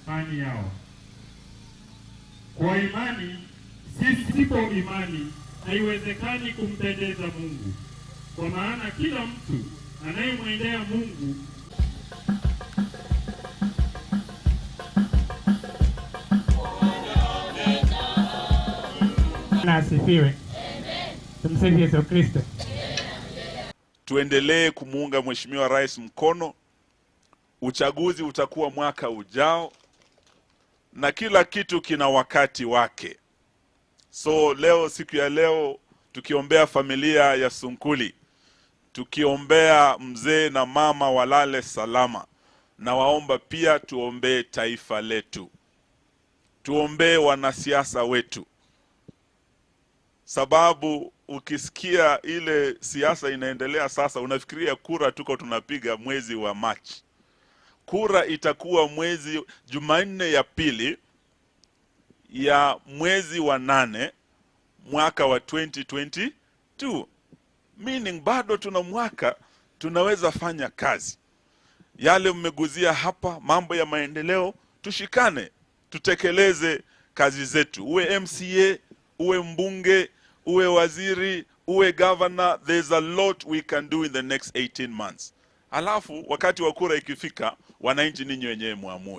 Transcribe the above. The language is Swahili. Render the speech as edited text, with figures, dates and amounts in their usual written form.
Imani yao. Kwa imani, sisipo imani haiwezekani kumpendeza Mungu, kwa maana kila mtu anayemwendea Mungu. Na asifiwe. Tumsifu Yesu Kristo. Tuendelee kumuunga Mheshimiwa Rais mkono. Uchaguzi utakuwa mwaka ujao na kila kitu kina wakati wake. So leo, siku ya leo, tukiombea familia ya Sunkuli, tukiombea mzee na mama walale salama, na waomba pia tuombee taifa letu, tuombee wanasiasa wetu, sababu ukisikia ile siasa inaendelea sasa, unafikiria kura tuko tunapiga mwezi wa Machi. Kura itakuwa mwezi Jumanne ya pili ya mwezi wa 8 mwaka wa 2022, meaning bado tuna mwaka tunaweza fanya kazi. Yale mmeguzia hapa, mambo ya maendeleo, tushikane tutekeleze kazi zetu, uwe MCA, uwe mbunge, uwe waziri, uwe governor, there's a lot we can do in the next 18 months. Alafu wakati wa kura ikifika, wananchi ninyi wenyewe muamue.